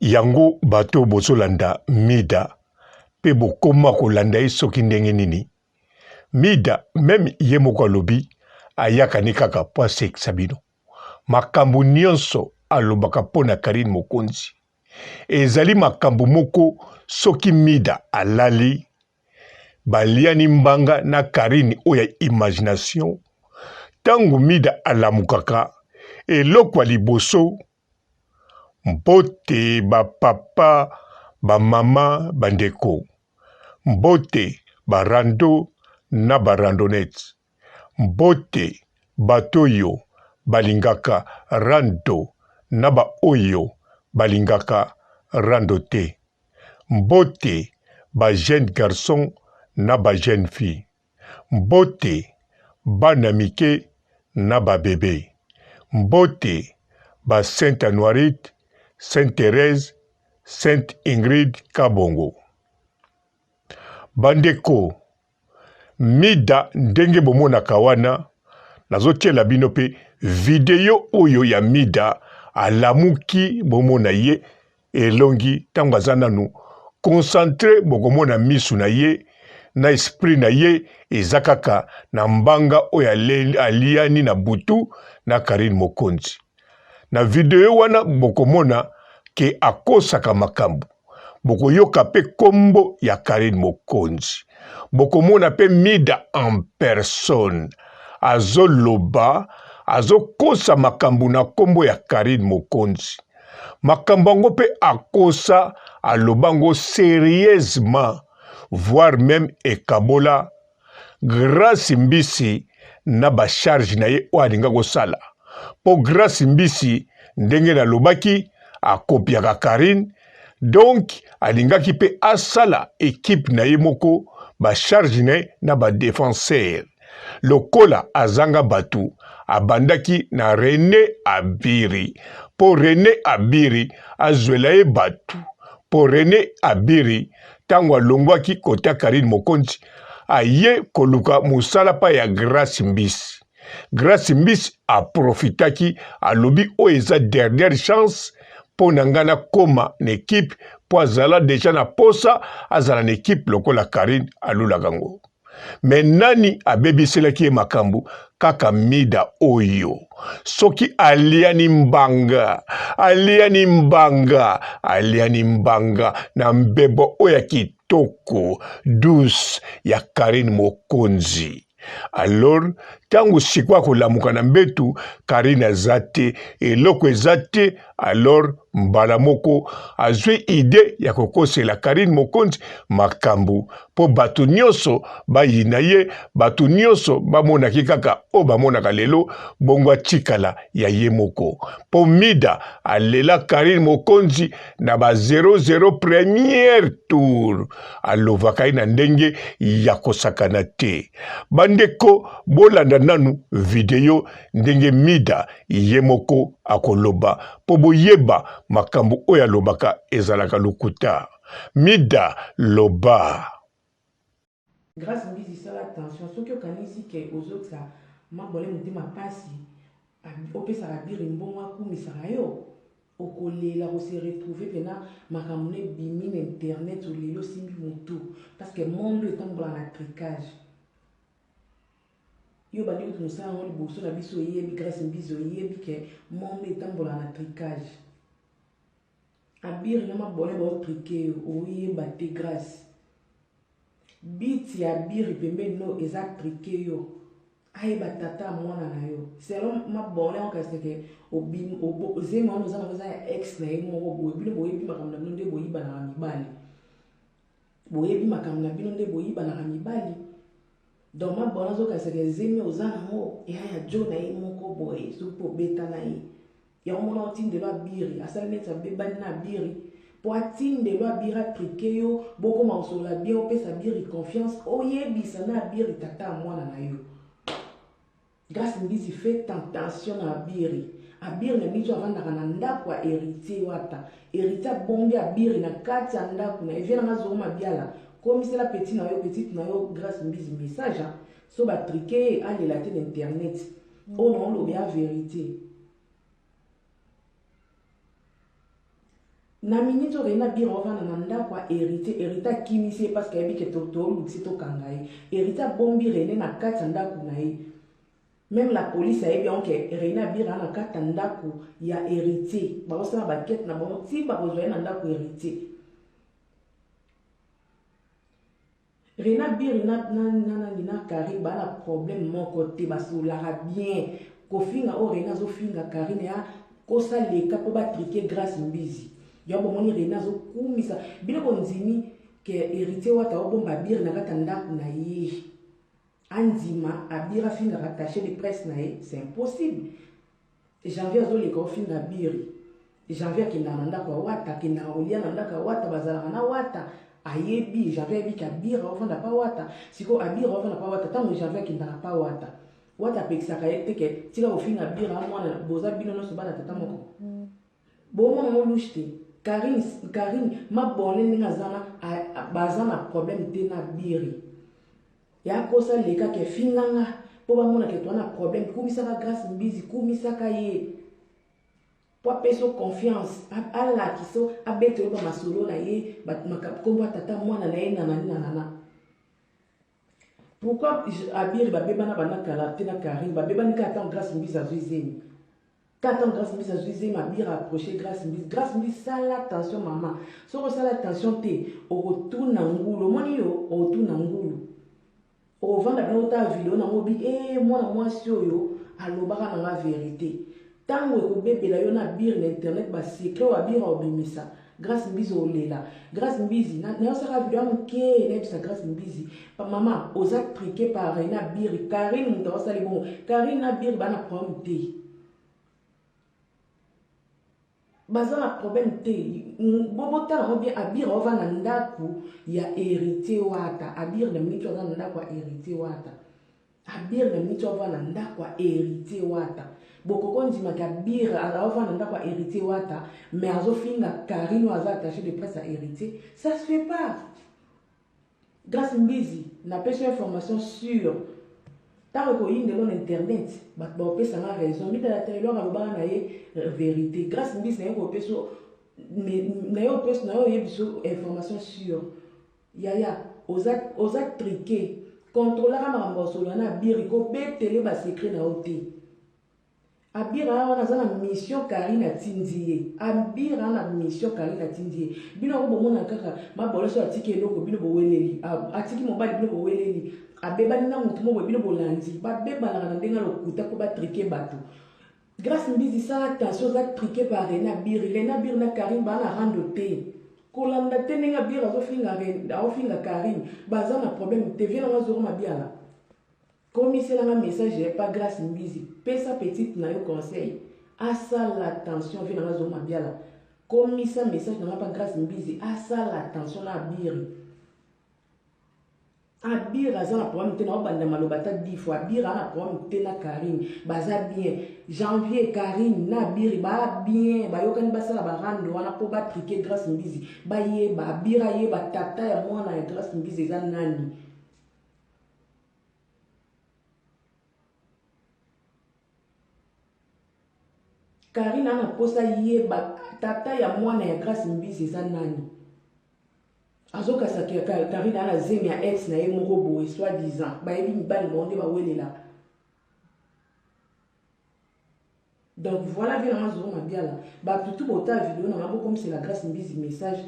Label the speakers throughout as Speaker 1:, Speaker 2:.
Speaker 1: Yango bato oyo bozolanda Mida pe bokoma kolanda ye soki ndenge nini. Mida meme ye moko alobi ayaka ne kaka po asekisa bino. Makambo nionso alobaka po na Carine Mokonzi ezali makambo moko soki Mida alali baliani mbanga na Carine oyo ya imagination. Tango Mida alamukaka eloko ya liboso Mbote ba papa, ba mama, ba ndeko. Mbote ba rando na ba randonnettes. Mbote bato oyo balingaka rando na ba oyo balingaka rando te. Mbote ba jeunes garçons na ba jeunes filles. Mbote bana mike na ba bebe. Mbote ba Saint Anuarite, Sainte Therèse, Sainte Ingrid Kabongo. Bandeko, Mida ndenge bomonaka wana, nazotiela bino pe video oyo ya Mida alamuki, bomona ye elongi ntango aza nanu concentre, bokomona misu na ye na esprit na ye eza kaka na mbanga oyo aliani na butu na Carine Mokonzi. Na video wana bokomona ke akosaka makambo, bokoyoka pe kombo ya Carine Mokonzi, bokomona pe Mida en personne azoloba, azokosa makambo na kombo ya Carine Mokonzi. Makambo yango pe akosa, aloba yango serieusement, voire meme ekabola Grace Mbisi na ba charge na ye oyo alinga kosala. Po Grace Mbisi ndenge nalobaki akopiaka Carine, donc alingaki pe asala equipe na ye moko, ba charge na ye na ba defenseurs. Lokola azanga batu, abandaki na Rene Abiri po Rene Abiri azuela ye batu, po Rene Abiri tango alongwaki kota Carine Mokonzi aye koluka musala pa ya Grace Mbisi. Grace Mbisi aprofitaki alobi oyo eza dernière chance po na nga nakoma na equipe po azala deja na posa azala na equipe lokola Carine alulaka ngo. Mais nani abebiselaki ye makambo? Kaka Mida oyo. Soki aliani mbanga, aliani mbanga, aliani mbanga na mbebo oyo ya kitoko douce ya Carine Mokonzi. Alors tango sikoyo akolamuka na mbetu, Carine aza te, eloko eza te, alors mbala moko azwi idee ya kokosela Carine Mokonzi makambo mpo bato nyonso bayina ye, bato nyonso bamonaki kaka oyo bamonaka lelo, bongo atikala ya ye moko. Mpo Mida alela Carine Mokonzi na ba 0-0 première tour, alovaka ye na ndenge ya kosakana te. Bandeko, bolanda nanu video ndenge Mida ye moko akoloba mpo boyeba makambo oyo alobaka ezalaka lokuta. Mida loba.
Speaker 2: Grace mbizi sala attention soki okanisi ke ozokisa mabolin motema pasi opesaka abiri mbongo akumisaka yo okolela ko se retrouver pena makambo no ebimi na internet oleli osimbi mutu parce que monde etambolaka na tricage Yo obandi kutu mosala yango liboso na biso oyebi Grace Mbizi oyebi ke monde etambolaka na tricage. Abiri na mabole bao trique yo oyeba te Grace. Beat ya Abiri pembeni no eza trique yo. Ayeba tata ya mwana na yo. Selon mabole yango kasi ke obim obo zemi wana oza nango eza ya ex na ye moko boye bino boyebi makambo na bino nde boyibanaka mibali. Boyebi makambo na bino nde boyibanaka mibali. Donc mabona azo kanisa ke zemi oza nango eya ya Joe na ye moko boye soki mpe obeta na ye yango mona otindelo abiri asali neti abebani na abiri mpo atindelo abiri atrike yo bokoma kosolola bien opesa abiri confiance oyebisa na abiri tata ya mwana na yo Grace Mbizi fait attention na Abiri. Abiri na biso avandaka na ndako ya Heritier Wata. Heritier abombi Abiri na kati ya ndako na ye. Vieux na nga Zorro Mabiala, komisela petit na yo, petite na yo Grace Mbizi message hein. So ba triquer ye alela te na internet. Oyo na oloba ya verite. Na minute oyo Rene Abiri aovanda na ndako ya Heritier, Heritier akimisi ye parce que ayebi que tolukisi tokanga ye. Heritier abombi Rene na kati ya ndako na ye. Meme la police ayebi yango que Rene Abiri aza na kati ya ndako ya Heritier. Bakosala ba quete na bango ti bakozwa ye na ndako ya Heritier. Rena Biri na na na nani na Carine ba na problème moko te basololaka bien kofinga oyo Rena azofinga Carine ya kosa leka po ba triquer Grace Mbizi yango bomoni Rena azokumisa bino bondimi ke Heritier Wata obomba Biri na kati ya ndako na ye andima Abiri afingaka attaché de presse na ye c'est impossible Janvier azoleka ofinga Abiri Janvier akendaka na ndako ya Wata akendaka kolia na ndako ya Wata bazalaka na Wata ayebi Janvier ayebi ke Abiri aofanda pa Wata sikoyo Abiri aofanda pa Wata ntango Janvier akendaka pa Wata Wata apekisaka ye te ke tika kofinga Abiri a mwana boza bino nyonso bana tata moko bomona ngo louche te Karine Karine mabone ndenge aza na baza na problème te na Abiri Ya kosa leka ke finga nga po ba mona ke toa na problème kumisaka grace mbizi kumisaka ye po apesa yo confiance alakisa yo abeta yo ba masolo na ye kombo ya tata mwana na ye nanani nanana pourquoi abiri babebana banda kala te na karine babebani kaka ntango grace mbizi azwi zemi Kaka tango Grace Mbizi azui zemi Abira approche Grace Mbizi Grace Mbizi sala attention mama soki osala attention te okotuna ngulu omoni yo okotuna ngulu okovanda bino otala video nango obi ee eh, mwana mwasi oyo alobaka na nga verite ntango ekobebela yo na abire na internet basecret oyo abire obimisa Grace Mbizi olela Grace Mbizi nayosaka video ya moke nayebisa Grace Mbizi mama oza triqué par Rena Abiri Karine moto aosali bongo Karine na Abiri bana problème te baza na problème te botala yango bien Abiri aovanda ndako ya héritier wata Abiri na miniti aza na ndako ya héritier wata Abir na minute oyo avanda na ndako ya heritier wata bokoki ondima ke abir aovanda na ndako ya heritier wata mais azofinga carine oyo aza attaché de presse ya heritier ça se fait pas grace mbizi napesi yo information sur ntango ekoyindelo na internet bato bakopesa nga raison mitala taylor alobaka na ye euh, verité grace mbizi naye kopesa naye opesa naye oyebiso information sur Yaya oza oza trique controlaka makambo ya solola na abiri kobetele ba secret na yo te abira wana aza na mission karine atindi ye abira na mission karine atindi ye bino yango bomona kaka mabolo so atiki eloko bino boweleli atiki mobali bino boweleli abebani na motu moko bino bolandi babebanaka na ndenge ya lokuta mpo batrike bato Grace Mbizi sala attention oza triquer par Rene Abiri. Rene Abiri na Carine ba na rando te. Kolanda te ndenge Abiri azofinga Rene, aofinga Carine. Baza na problème te. Viens na nga Zoro Mabiala. Komisela nga message ya pa Grace Mbizi. Pesa petite na yo conseil. Asala attention viens na nga Zoro Mabiala. Komisa message na nga pa Grace Mbizi. Asala attention na Abiri. Abir aza na problème te na obanda maloba ata 10 fois Abir aza na problème te na Carine baza bien Janvier Carine na Abiri ba bien bayokani basala ba rando wana po ba triquer Grace Mbizi bayeba Abir ayeba tata ya mwana ya Grace Mbizi eza nani Carine ana posa yeba tata ya mwana ya Grace Mbizi eza nani azokasa Carine ana zemi ya ex na ye moko boye soit disant bayebi mibali bango nde bawelelaka donc voilà vie nanga zoro mabiala bato tu bota video nanga bokomisela Grace Mbizi message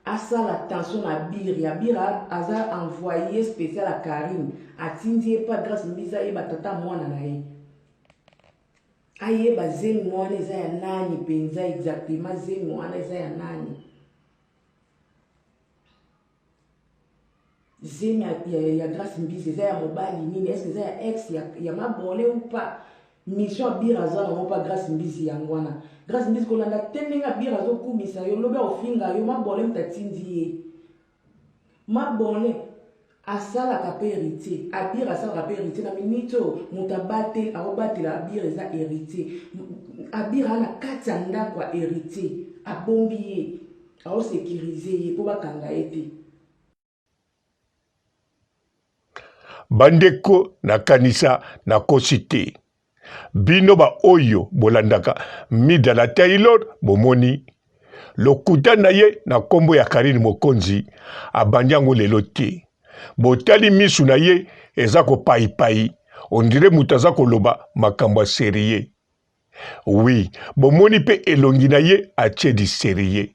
Speaker 2: asala attention na Abiri Abiri aza envoyé spécial ya Carine atindi ye pa Grace Mbizi ayeba tata mwana na ye ayeba zemi wana eza ya nani mpenza exactement zemi wana eza ya nani zemi ya, ya, ya grace mbizi eza ya mobali nini eske eza ya ex ya, ya mabole ou pas mission abira aza nango mpa grace mbizi yango wana grace mbizi kolanda te ndenge abira azokumisa yo lobi akofinga yo mabole moto atindi ye mabole asalaka mpe héritier abira asalaka mpe héritier na minute oyo moto abateli akobatela abira eza héritier abira na kati ya ndako ya héritier abombi ye aosekirize ye mpo bakanga ye te
Speaker 1: Bandeko nakanisa nakosi te. Bino ba oyo bolandaka Mida la Taylor bomoni. Lokuta na ye na nkombo ya Karine Mokonzi abandi yango lelo te. Botali misu na ye eza kopaipai, ondire moto aza koloba makambo ya serieux. Oui, bomoni mpe elongi na ye atie di serieux.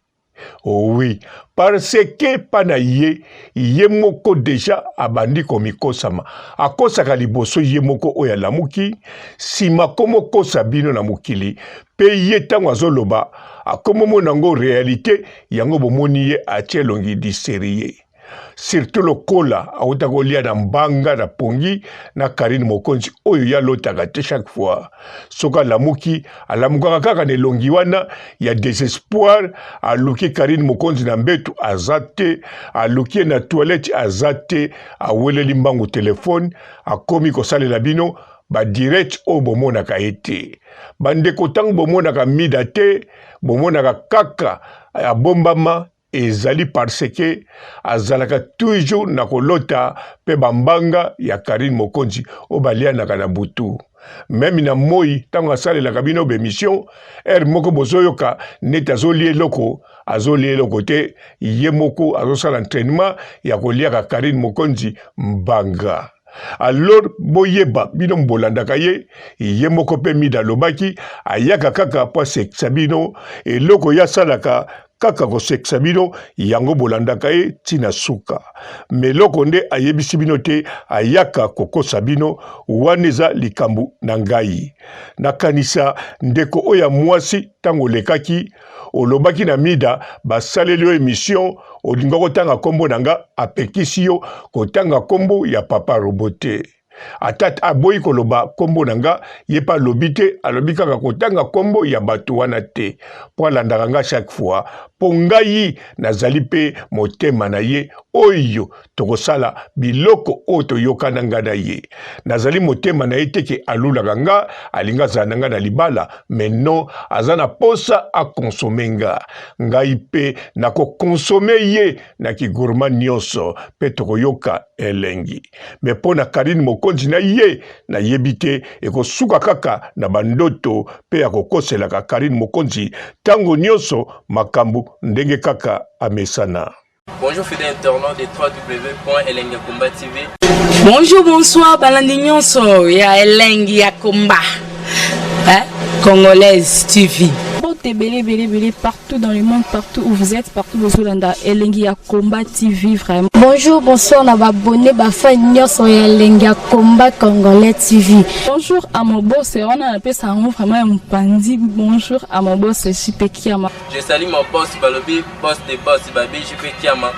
Speaker 1: Oui, parce que pa na ye ye moko deja abandi komikosama. Akosaka liboso ye moko oyo alamuki, sima komokosa bino na mokili, pe ye tango azoloba akomomona yango realite, yango bomoni ye atie elongi di serieux. Surtout lokola awuta kolia na mbanga na pongi na Carine Mokonzi oyo ye alotaka te chaque fois soki alamuki alamukaka kaka na elongi wana ya desespoir aluki Carine Mokonzi na mbetu aza te aluki ye na toilette aza te aweleli mbangu telefone akomi kosalela bino ba direct oyo bomonaka ye te bandeko ntango bomonaka mida te bomonaka kaka abombama Ezali parce que azalaka toujours na kolota pe ba mbanga ya Carine Mokonzi oyo balianaka na butu. Meme na moyi tango asalelaka bino ba emission, heure moko bozoyoka neti azolia eloko, azolia eloko te, ye moko azosala entrainement ya koliaka Carine Mokonzi mbanga. Alors boyeba bino bolandaka ye, ye moko pe Mida alobaki ayaka kaka po asekisa bino, eloko ye asalaka kaka kosekisa bino yango bolandaka ye ti na suka me eloko nde ayebisi bino te ayaka kokosa bino wana eza likambo na ngai nakanisa ndeko oyo ya mwasi ntango olekaki olobaki na mida basaleli yo emission olinga kotanga nkombo na nga apekisi yo kotanga nkombo ya papa robo te Ata aboyi koloba kombo na nga, ye pe alobi te, alobi kaka kotanga kombo ya bato wana te, po alandaka nga chaque fois, po ngai nazali pe motema na ye oyo tokosala biloko oyo toyokana nga na ye. Nazali motema na ye te ke alulaka nga, alingi azala na nga na libala, mais non, aza na posa a consommer nga, ngai pe nako consommer ye na ki gourmand nionso pe tokoyoka elengi. Mais mpo na Carine Mokonzi na ye nayebi te ekosuka kaka na ba ndoto pe akokoselaka Carine Mokonzi tango nionso makambu ndenge kaka amesana.
Speaker 3: Bonjour fidèle internaute de www.elengiyakomba TV.
Speaker 2: Bonjour, bonsoir, balandi nyonso ya Elengi ya Komba. Hein? Congolaise TV.
Speaker 4: Mbote ebele ebele ebele partout dans le monde partout où vous êtes partout bozolanda elengi ya combat TV vraiment.
Speaker 5: Bonjour bonsoir na ba abonné ba fan nyonso ya elengi ya combat congolais TV.
Speaker 4: Bonjour à mon boss wana napesa yango vraiment ya mopanzi bonjour à mon boss JP Kiama.
Speaker 3: Je salue mon boss balobi boss de boss babi JP Kiama.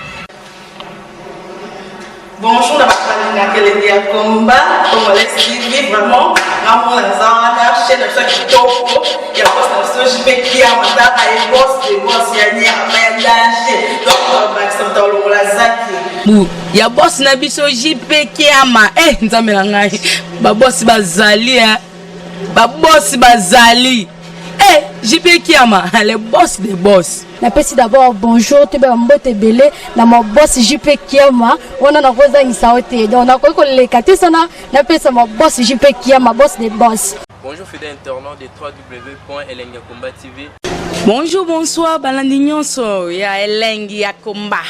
Speaker 6: Bonjour na bato balingaka elengi ya combat congolais TV vraiment nga moko naza wana chaîne na biso ya kitoko ya boss na biso JP Kiama tala ye boss de boss ya nyama ya danger donc bakisa moto alongola zaki
Speaker 2: bu ya boss na biso JP Kiama eh nzambe na ngai ba boss bazali eh ba boss bazali eh JP Kiama le boss de boss
Speaker 5: Napesi d'abord bonjour toyeba mbote ebele na ma boss JP Kiama wana nakozangisa yo te donc nakoki koleka te sana napesa ma boss JP Kiama boss de boss.
Speaker 3: Bonjour fidèle internaute de www.elengiyakomba TV.
Speaker 2: Bonjour bonsoir balandi nyonso ya elengi ya combat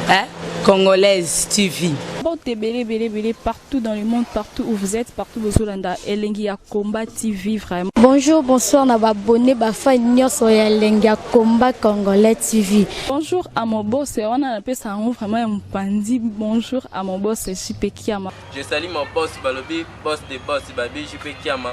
Speaker 2: hein? Congolaise TV.
Speaker 4: Mbote ebele ebele ebele partout dans le monde partout où vous êtes partout bozolanda elengi ya combat TV vraiment.
Speaker 5: Bonjour bonsoir na ba abonné ba fan nyonso ya elengi ya combat congolais TV.
Speaker 4: Bonjour à mon boss wana napesa yango vraiment ya mopanzi bonjour à mon boss JP Kiama.
Speaker 3: Je salue mon boss balobi boss de boss babi JP Kiama.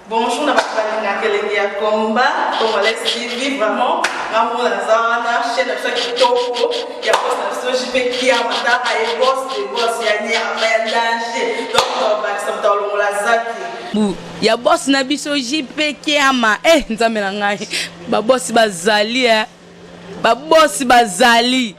Speaker 6: Bonjour na bato balingaka elengi ya combat congolais TV vraiment nga moko naza wana chaîne na biso ya kitoko ya boss na biso JP Kiama tala ye boss de boss ya nyama ya danger donc bakisa moto alongola zaki
Speaker 2: bu ya boss na biso JP Kiama eh nzambe na ngai ba boss bazali eh ba boss bazali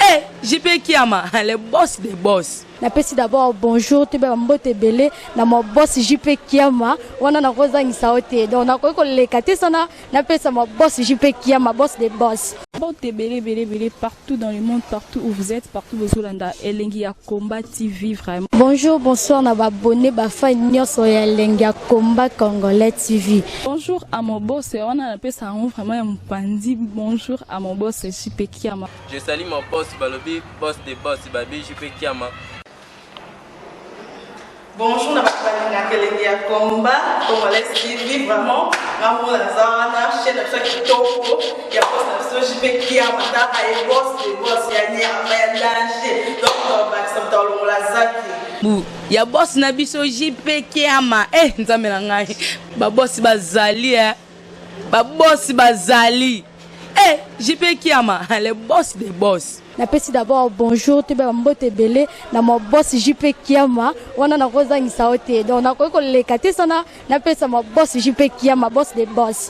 Speaker 2: eh JP Kiama le boss de boss
Speaker 5: Napesi d'abord bonjour toyeba mbote ebele na ma boss JP Kiama wana nakozangisa yo te donc nakoki koleka te sana napesa ma boss JP Kiama boss de boss.
Speaker 4: Mbote ebele ebele ebele partout dans le monde, partout où vous êtes, partout bozolanda Elengi ya Combat TV vraiment.
Speaker 5: Bonjour, bonsoir na ba abonné ba fan nyonso ya Elengi ya Combat Congolais TV.
Speaker 4: Bonjour à mon boss, wana napesa yango vraiment ya mopanzi. Bonjour à mon boss JP Kiama.
Speaker 3: Je salue mon boss balobi boss de boss babi JP Kiama.
Speaker 6: Bonjour na bato balingaka elengi ya combat congolais TV, vraiment ngamona naza wana chaîne na biso ya kitoko ya boss na biso JP Kiama, taka ye boss de boss ya nyama ya danger, donc bakisa moto alongola zaki
Speaker 2: bu ya boss na biso JP Kiama. Eh, nzambe na ngai, babosi bazali, eh. Babosi bazali, eh, JP Kiama, le boss de boss.
Speaker 5: Napesi d'abord bonjour toyeba bambote ebele na ma boss JP Kiama, wana nakozangisa yo te. Donc nakoki koleka te sana napesa ma boss JP Kiama, boss de boss.